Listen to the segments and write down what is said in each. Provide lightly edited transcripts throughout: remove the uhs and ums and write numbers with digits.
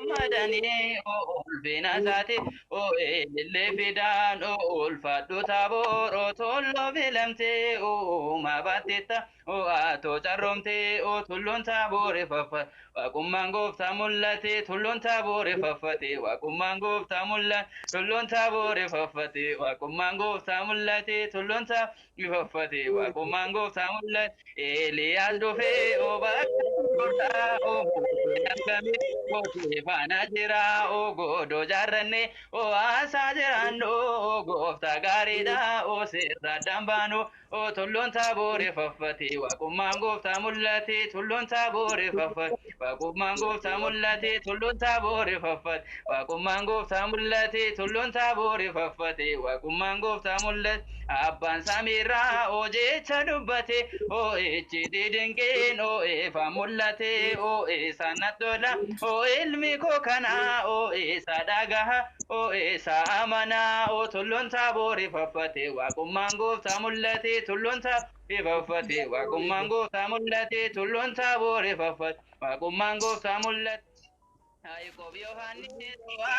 Gammadanii ulfina isaati ilillee fidaan ulfadhu Taaboor tolloo filamtee uumaa baatteetta atoo carroomtee tulluun Taaboor faffate waaqummaan gooftaa mul'ate tulluun Taaboor faffate waaqummaan gooftaa mul'ate tulluun Taaboor faffate waaqummaan gooftaa mul'ate tulluun Taaboor faffate waaqummaan gooftaa mul'ate. Eeliyaas dhufee bakka argame gootee faana jira godoo jaarranne haasaa jiraannu gooftaa gaariidha seerra dambaanu tulluun Taaboor faffate waaqummaan gooftaa mul'ate tulluun Taaboor faffate waaqummaan gooftaa mul'ate tulluun Taaboor faffate waaqummaan gooftaa mul'ate tulluun Taaboor faffate waaqummaan gooftaa mul'ate. Abbaan samiirraa jecha dubbate icciitii dinqiin ifa mul'ate isa nattola ilmi koo kana isa dhagaha isa amanaa tulluun Taaboor faffate waaqummaan gooftaa mul'ate tulluun Taaboor faffate waaqummaan gooftaa mul'ate tulluun Taaboor faffate waaqummaan gooftaa mul'ate. Yaaqoob, Yohaannis,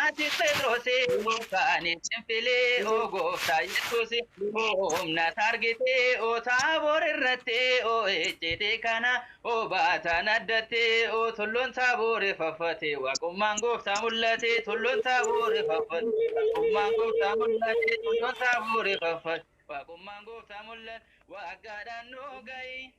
ati Phexros kaaniif filee gooftaa Yesuus humna argitee Taaboor irratti icciitii kana baataan addatti tulluun Taaboor faffate waaqummaan gooftaa mul'ate tulluun Taaboor faffate waaqummaan gooftaa mul'ate tulluun Taaboor faffate waaqummaan gooftaa mul'ate. Waggaadhaan nu gahi.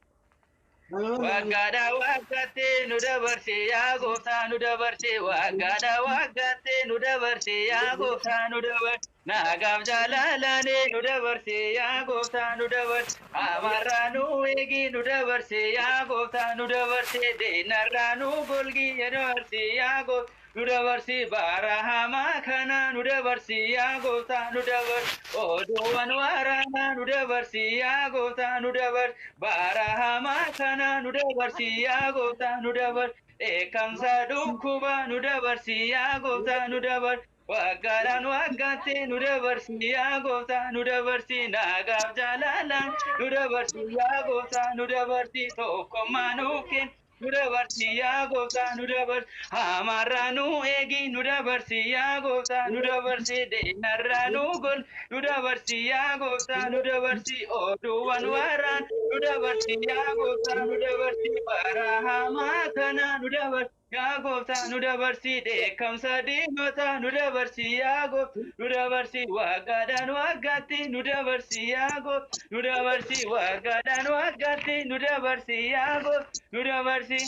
Waggaadha waggaatti nu dabarse yaa gooftaa nu dabarse waggaadha waggaatti nu dabarse yaa gooftaa nu dabarse nagaaf jaalalaane nu dabarse yaa gooftaa nu dabarse amarraa nu eegi nu dabarse yaa gooftaa nu dabarse diinarraa nu golgi nu dabarse yaa gooftaa nu dabarsi bara hamaa kana nu dabarsi yaa gooftaa nu dabarsi oduuwwan waraanaa nu dabarsi yaa gooftaa nu dabarsi bara hamaa kana nu dabarsi yaa gooftaa nu dabarsi dheekkamsa dhukkuba nu dabarsi yaa gooftaa nu dabarsi waggaadhaan waggaatti nu dabarsi yaa gooftaa nu dabarsi nagaaf jaalalaan nu dabarsi yaa gooftaa nu dabarsi tokkummaa nuuf kenni nu dabarsi yaa gooftaa nu dabarsi hamarraa nu eegi nu dabarsi yaa gooftaa nu dabarsi diinarraa nu gol nu dabarsi yaa gooftaa nu dabarsi oduuwwan waraan nu dabarsi yaa gooftaa nu dabarsi bara hamaa kana nu dabarsi yaa gooftaa nu dabarsi dheekkamsa diinota nu dabarsi yaa gooftaa nu dabarsi waggaadhaan waggaatti nu dabarsi yaa gooftaa nu dabarsi waggaadhaan waggaatti nu dabarsi yaa gooftaa nu dabarsi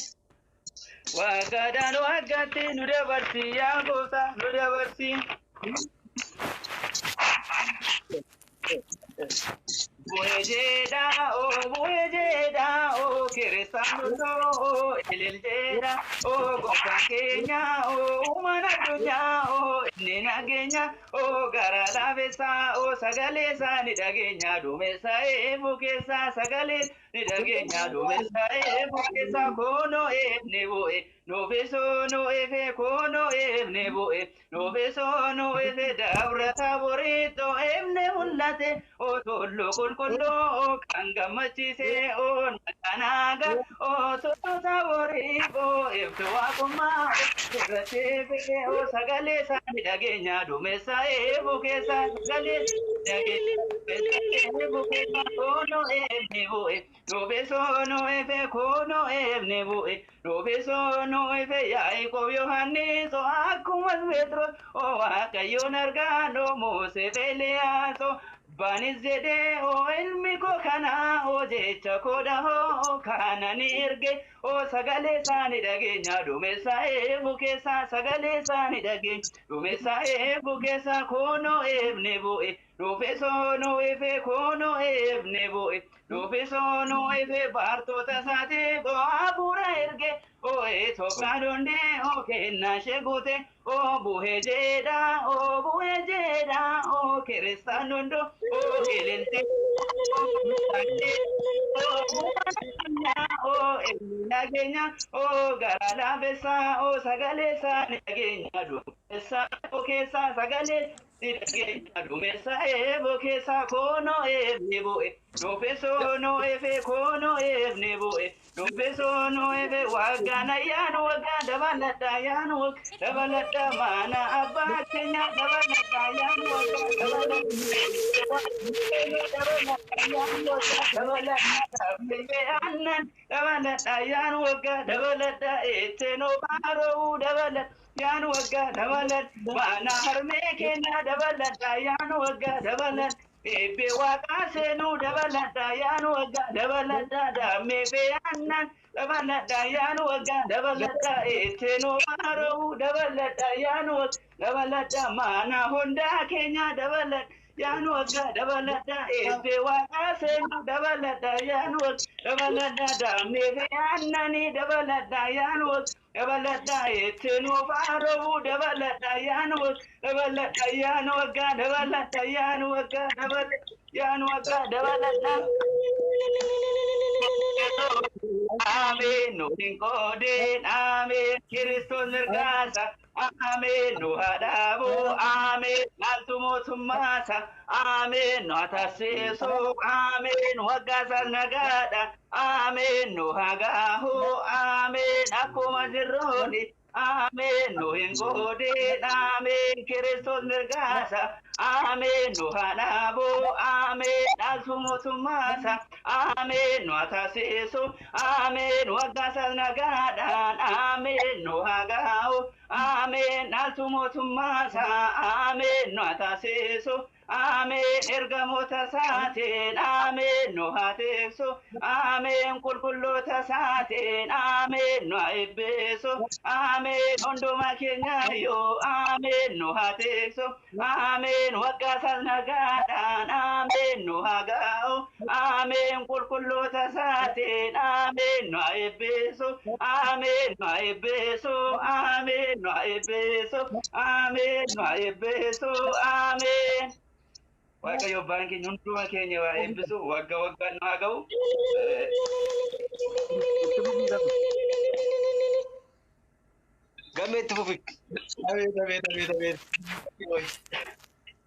waggaadhaan waggaatti nu dabarsi yaa gooftaa nu dabarsi. Bu'ee jedhaa bu'ee jedhaa kiristaanotoo ilil jedhaa gooftaan keenya uumaan addunyaa inni nageenya gara laafessaa sagalee isaa ni dhageenya duumessa eeboo keessaa sagalee ni dhageenya duumessa eeboo keessaa koonoo eebne bu'e nuufisoo nu efe koonoo eebne bu'e nuufisoo nu efe dabra Taaboriittoo eebne mul'ate tulluu qulqulluu kan gammachiise naganaaga tulluu Taaborii iftu waaqummaa irratti fe'e sagalee isaa ni dhageenya duumessa eeboo keessaa sagalee dhageenya duumessa eeboo keessaa koonoo eebne bu'e nuufisoo nu efe koonoo eebne bu'e nuufisoo nu efe Yaaqoob, Yohaannis akkumas Phexros Waaqayyoon argaan Musee fi Eeliyaas Abbaanis jedhee ilmi koo kana jecha koo dhahoo kana ni erge sagalee isaa ni dhageenya duumessa eeboo keessaa sagalee isaa ni dhageenya duumessa eeboo keessaa koonoo eebne bu'e nuufisoo nu efe koonoo eebne bu'e nuufisoo nu efe baartoota isaatiif hafuura erge Itoophiyaan hundee kennaa ishee guute bu'ee jedhaa bu'ee jedhaa kiristaan hunduu ililtee nageenya gara laafessaa sagalee isaa ni dhageenya duumessa keessaa sagalee ni dhageenya duumessa eeboo keessaa koonoo eebne bu'e. Nufesoo efe kono efne bu'e nufesoo efe waggaan ayyaanu waggaa dabaladha ayyaanu waggaa dabaladha mana abbaa keenya dabaladha ayyaanu waggaa dabaladha aannan dabaladha ayyaanu waggaa dabaladha etteenoo baaroo dabaladha ayyaanu waggaa dabaladha mana harmee keenya dabaladha ayyaanu waggaa dabaladha. Ebbe waaqaa seenuu dabaladha ayyaanu waggaa dabaladha dammee fe'annan dabaladha ayyaanu waggaa dabaladha etteenoo baaroo dabaladha ayyaanu waggaa dabaladha mana hundaa keenya dabaladha ayyaanu waggaa dabaladha ebbe waaqaa seenuu dabaladha ayyaanu waggaa dabaladha dammee fe'annani dabaladha ayyaanu waggaa dabaladha etteenoo baaroo dabaladha ayyaanu waggaa dabaladha ayyaanu waggaa dabaladha ayyaanu waggaa dabaladha ayyaanu waggaa dabaladha. Ameen nu hin qoodin ameen Kiristoos mirgaasa ameen nu haa dhaabu ameen laaltu mootummaasa ameen nu haa taasisu ameen waggaasaas nagaadha ameen nu haa gaahu ameen akkuma jirruuni ameen nu hin qoodin ameen Kiristoos mirgaasa ameen nu haa dhaabu ameen laaltu mootummaasa ameen nu haa taasisu ameen waggaasaas nagaadhaan ameen nu haa gaahu ameen laaltu mootummaasa ameen nu haa taasisu ameen ergamoota isaatiin ameen nu haa teessu ameen qulqulloota isaatiin ameen nu haa eebbisu ameen hunduma keenyaayyuu ameen nu haa teessu ameen waggaasaas nagaadhaan ameen nu haa gaa'u ameen qulqulloota isaatiin ameen nu haa eebbisu ameen nu haa eebbisu ameen nu haa eebbisu ameen nu haa eebbisu ameen. Waaqayyo abbaan keenya hunduma keenya waa eebbisu wagga waggaan nu haa ga'u. Gammee itti fufi. Abeet abeet abeet abeet.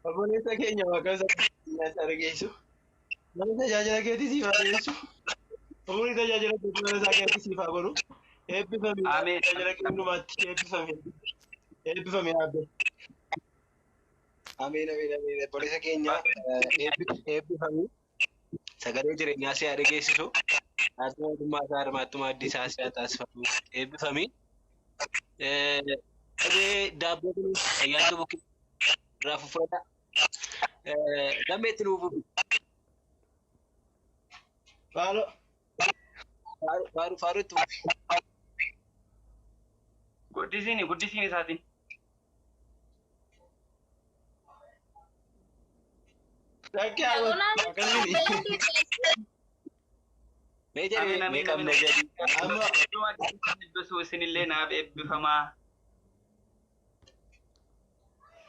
Obboleessa keenya Waaqayyo isa dhageessu. Nama tajaajila keetii siif haa dhiyeessu. Umurii tajaajila keetii mana isaa keetii siif haa godhu. Eebbifami. Ameen. Tajaajila kee hundumaatti eebbifami. Eebbifami dhaabbee. Ameen ameen ameen. Obboleessa keenya eebbifami. Sagalee jireenyaa si haa dhageessisu. Ati mootummaa isaa hirmaattummaa addi isaa si haa taasifamu. Eebbifami. Dhibee daabboo kun ayyaantu bukkee irraa fuffadha. Gammee itti nuu fufi. Faalo. Faaru faaru itti fufi. Guddisiini guddisiini isaatiin. Lakkee akkasii. Mee jedhi Ameen mee ameen qabna ameen. jedhi. Amma Hunduma keenya eebbisu isinillee naaf eebbifamaa.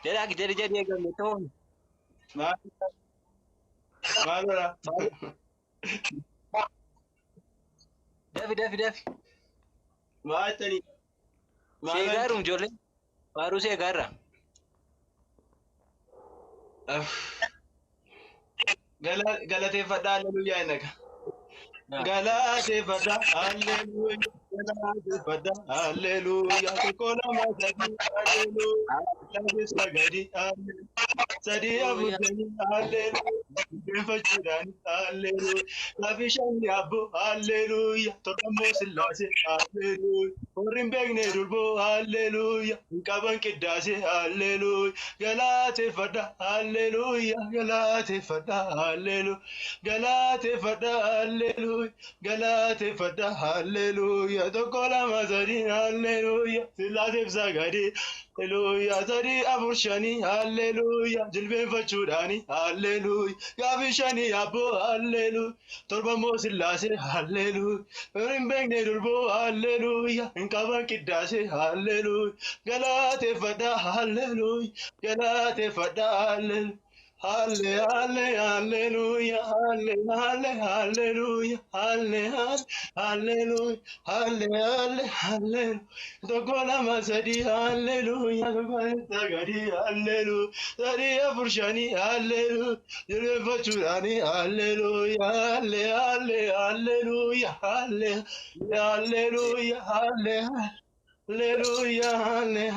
Jedhaa jedhi jedhi eegamme ta'uun. maal maaloodha? Dafi dafi dafi. Maal jettanii? Maal Seegaarum ijoollee. Faaruu seegaarra. Galateeffadhaa halleluuyaa inni akka. Galateeffadhaa halleluuyaa galateeffadhaa halleluuyaa tokko lama sadii halleluuyaa lama sagadi halleluuyaa sadii afur shanii halleluuyaa jilbeenfachuudhaan halleluuyaa laafi shanii abbo halleluuyaa torba sillaasee halleluuyaa warri hin beekne durboo halleluuyaa hin qaban qiddaasee halleluuyaa galateeffadhaa halleluuyaa galateeffadhaa halleluuyaa galateeffadhaa halleluuyaa galateeffadhaa halleluuyaa tokko lama sadii halleluuyaa sillaaseef sagadii halleluuyaa sadii afur shanii halleluuyaa jilbeenfachuudhaani halleluuyaa gaafi shanii abboo halleluuyaa torba immoo sillaasee halleluuyaa warri hin beekne durboo halleluuyaa hin qaban qiddaasee halleluuyaa galateeffadhaa halleluuyaa galateeffadhaa halleluuyaa Halle halle halleluuya halle halle halleluuya halle halle halleluuya halle halle halleluuya tokko lama sadii halleluuya tokko sagalii halleluuya sadii afur shanii halleluuya jilbeenfachuudhaanii halleluuya halle halle halleluuya halle halleluuya halle Hallelujah, hallelujah,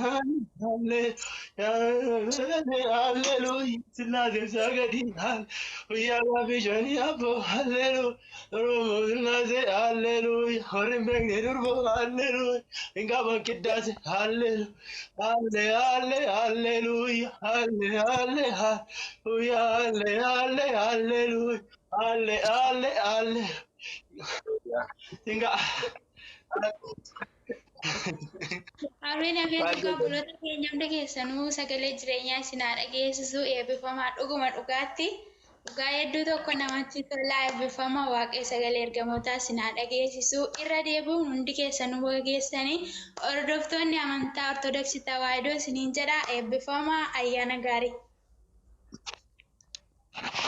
hallelujah. Sillaasee sagadii guyyaa gaafii abboo hallelujah. Oromoo sillaasee hallelujah. Warri hin beekne durboo hallelujah. Hin qaban qiddaase hallelujah. Halle halle hallelujah. Halle halle hallelujah. Halle halle hallelujah. Halle halle halle. Hinga. Ameen ameen dhugaa buloota keenya hunda keessanuu sagalee jireenyaa isin haa dhageessisu eebbifamaa dhuguma dhugaatti dhugaa hedduu tokko namatti tolaa eebbifamaa waaqee sagalee ergamootaa isin haa dhageessisu irra deebi'uun hundi keessanuu baga geessanii hordoftoonni amantaa ortodoksii tawaahidoo isiniin jedha eebbifamaa ayyaana gaarii.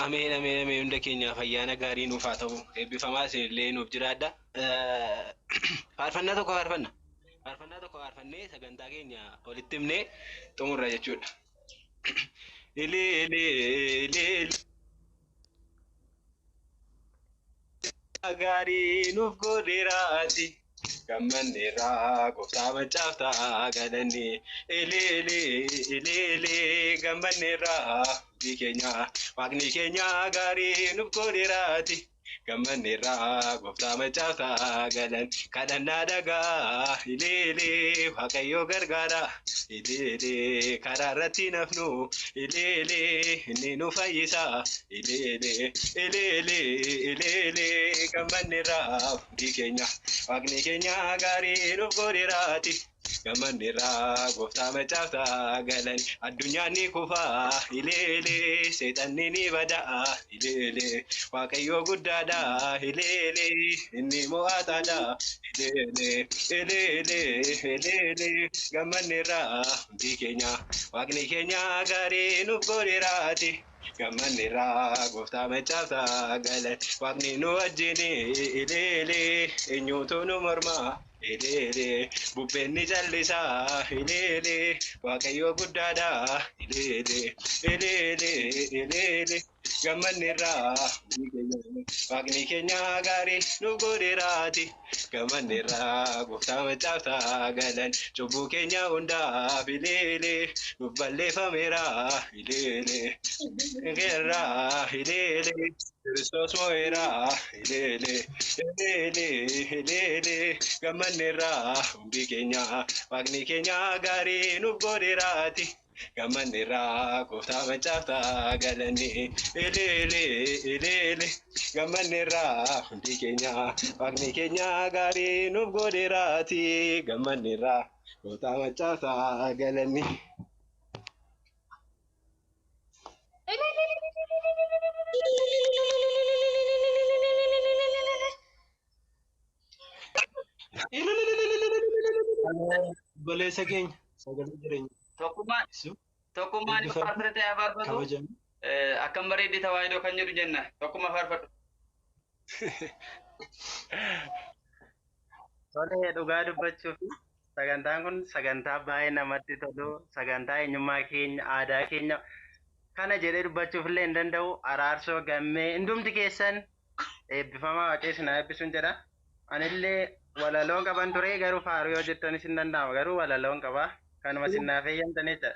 Ameen ameen ameen hunda keenyaaf ayyaana gaarii nuuf haa ta'u. Eebbifamaa isinillee nuuf jiraadha. Faarfannaa tokko faarfanna. Faarfannaa tokko faarfannee sagantaa keenya walitti himnee xumurra jechuudha. Ilee ilee ilee gaarii nuuf godheeraati. Gammanneerraa gooftaa macaaftaa galannee ilee ilee ilee ilee gammanneerraa hundi keenya waaqni keenya gaarii nuuf godheeraati. Gammanneerraa gooftaa macaaftaa galan kadhannaa dhagaa ilee ilee waaqayyoo gargaara ilee ilee karaa irratti nafnu ilee ilee inni nu fayyisa ilee ilee ilee ilee ilee ilee gammanneerraa hundi keenya waaqni keenya gaarii nuuf godheeraati. Gammanneerraa gooftaa macaaftaa galan addunyaan ni kufaa ilee ilee seexanni ni badaa ilee ilee waaqayyoo guddaadha ilee ilee inni mo'ataadha ilee ilee ilee ilee ilee ilee gammanneerraa hundi keenya waaqni keenya gaarii nuuf godheeraati. Gammanneerraa gooftaa macaaftaa galan waaqni nu wajjin ilee ilee eenyuutu nu mormaa. Ilee bubbeen ni callisaa ilee waaqayyoo guddaadha ilee ilee ilee gammanneerraa waaqni keenya gaarii nu godheeraati gammanneerraa gooftaa macaaftaa galan cubbuu keenya hundaaf ilee nuuf balleeffameera ilee geerraa ilee Kiristoos mo'eera ilee ilee ilee gammanneerraa hundi keenya waaqni keenya gaarii nuuf godheeraati. Gammanneerraa gooftaa macaaftaa galanii ilee ilee ilee gammanneerraa hundi keenya waaqni keenya gaarii nuuf godheeraati. Gammanneerraa gooftaa macaaftaa galanii. Obboleessa keenya sagalee jireenyaa Tokkummaan ibsu tokkummaan Eebbifame. faarfate haa faarfatu. kabajame. Akkam bareeddi tawaahidoo kan jedhu jenna. Tokkummaa faarfadhu. Tole dhugaa dubbachuuf sagantaan kun sagantaa baay'ee namatti tolu sagantaa eenyummaa keenya aadaa keenya kana jedhee dubbachuuf illee hin danda'u araarsoo gammee hundumti keessan eebbifamaa waaqee isin haa eebbisuun jedha. Anillee walaloon qaban ture garuu faaruu yoo jettanis hin danda'ama garuu walaloon qaba kanuma isin naaf eeyyamtan jecha.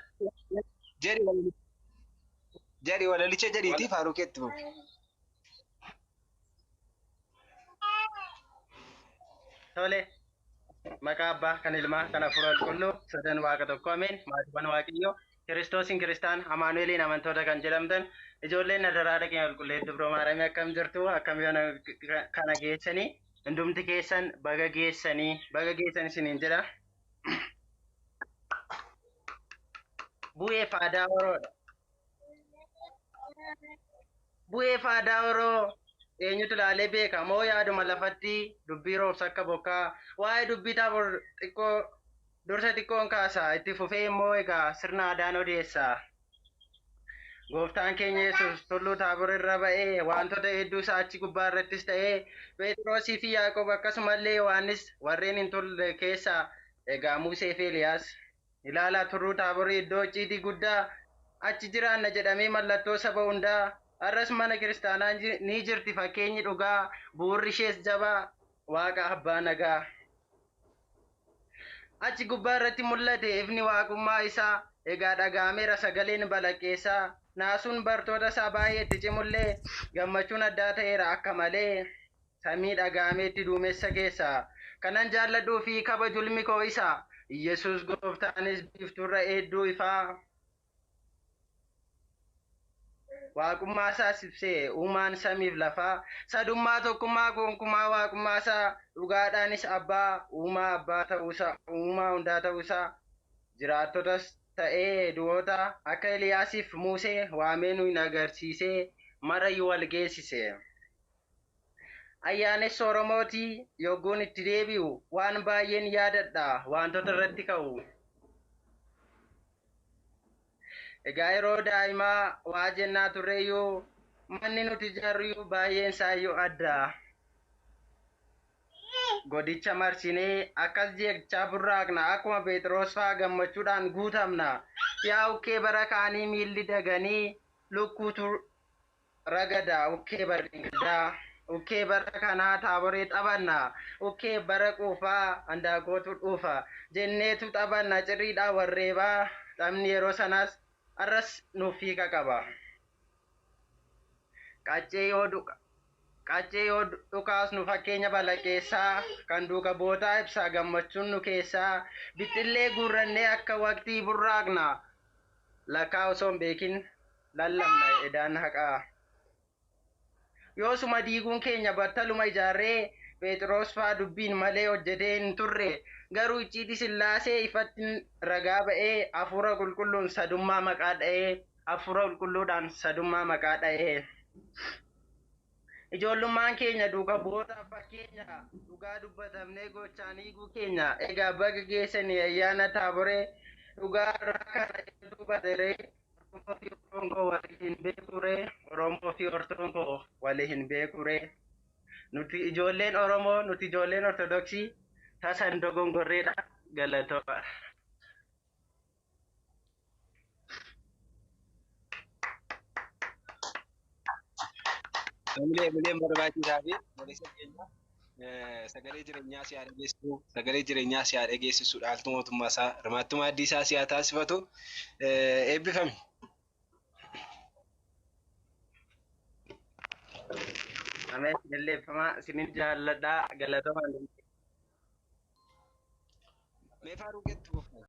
Jedhi walalicha jedhiitii faaruu keetti fufi. Tole maqaa abbaa kan ilmaa kan hafuura qulqulluu sadan waaqa tokko ameen maatiiwwan waaqayyoo kiristoosiin kiristaan amaanu'eeliin amantoota kan jedhamtan ijoolleen adaraa dhaqee qulqulleettii Dubroo Maariyaamii akkam jirtu akkam yoo kana geessanii hundumti keessan baga geessanii baga geessan isiniin jedha. Bu'ee faadaa horoodha. Bu'ee faadaa horoo eenyutu ilaalee beeka moo yaaduma lafatti dubbii roobsa akka bokkaa waa'ee dubbii taabor xiqqoo dursa xiqqoon kaasa itti fufee immoo egaa sirna aadaan odeessa. Gooftaan keenya Yesuus tulluu Taaboor irra ba'ee wantoota hedduu isaa achi gubbaa irrattis ta'ee Phexrosii fi Yaaqoob akkasumallee Yohaannis warreen hin turre keessaa egaa Musee fi Eeliyaas ilaalaa tulluu Taaborii iddoo icciitii guddaa achi jiraanna jedhamee mallattoo saba hundaa har'as mana kiristaanaa ni jirti fakkeenyi dhugaa bu'uurri ishees jabaa waaqa abbaa nagaa. Achi gubbaa irratti mul'ate ifni waaqummaa isaa egaa dhaga'ameera sagaleen balaqqeessaa naasuun bartoota isaa baay'ee itti cimullee gammachuun addaa ta'eera akka malee samii dhaga'ameetti duumessa keessaa kanan jaalladhuu fi kabaju ilmi koo isa Yesuus gooftaanis biiftuurra hedduu ifaa waaqummaa isaas ibsee uumaan samiif lafaa sadummaa tokkummaa gonkumaa waaqummaa isaa dhugaadhaanis abbaa uumaa abbaa ta'uusaa uumaa hundaa ta'uusaa jiraattotas ta'ee du'oota akka Eliyaasiif Musee waamee nu hin agarsiisee marayyuu wal geessise. Ayyaanessa Oromootii yogguun itti deebi'u waan baay'een yaadadha wantoota irratti ka'u. Egaa yeroo daa'imaa waa jennaa turreeyyuu manni nuti ijaarruyyuu baay'een isaayyuu adda. Godicha marsinee akkas jechaa burraaqna akkuma Phexros fa'aa gammachuudhaan guutamna. Yaa ukkee bara kaanii miilli daganii lukkuutu ragada ukkee bara gaddaa. Ukkee bara kanaa taaboree taphanna. Ukkee bara quufaa handaaqootu dhuufa. Jenneetu taphanna cirriidhaa warreebaa taphni yeroo sanaas arras nuuf hiika qaba. Qaccee yoo dhuka. Qaccee yoo dhukaasnu fakkeenya balaqqeessaa kan duuka bootaa ibsaa gammachuun nu keessaa bixxillee guurrannee akka waqtii burraaqna lakkaa osoo hin beekin lallabna edaan haqaa. Yoosuma diiguun keenya battaluma ijaarree Phexros faa dubbiin malee hojjetee hin turre garuu icciitii Sillaasee ifatti ragaa ba'ee hafuura qulqulluun sadummaa maqaa dha'ee hafuura qulqulluudhaan sadummaa maqaa dha'ee. Ijoollummaan keenya duuka bu'oota fakkeenya dhugaa dubbatamnee gochaan hiikuu keenya egaa baga geessanii ayyaana taaboree dhugaa irraa kana hedduu bateree Oromoo fi Ortoon koo walii hin beekuree Oromoo fi Ortoon koo walii hin beekuree nuti ijoolleen Oromoo nuti ijoolleen Ortodoksii tasa hin dogongorreedha galatooma. Sagalee bileen barbaachisaa fi obboleessa keenya sagalee jireenyaa si haa dhageessisu sagalee jireenyaa si haa dhageessisu dhaaltuu mootummaa isaa hirmaattuu maaddii isaa si haa taasifatu eebbifami. Ameen jalleeffamaa isinin jaalladhaa galatooma. Mee faaruu keetti fufna.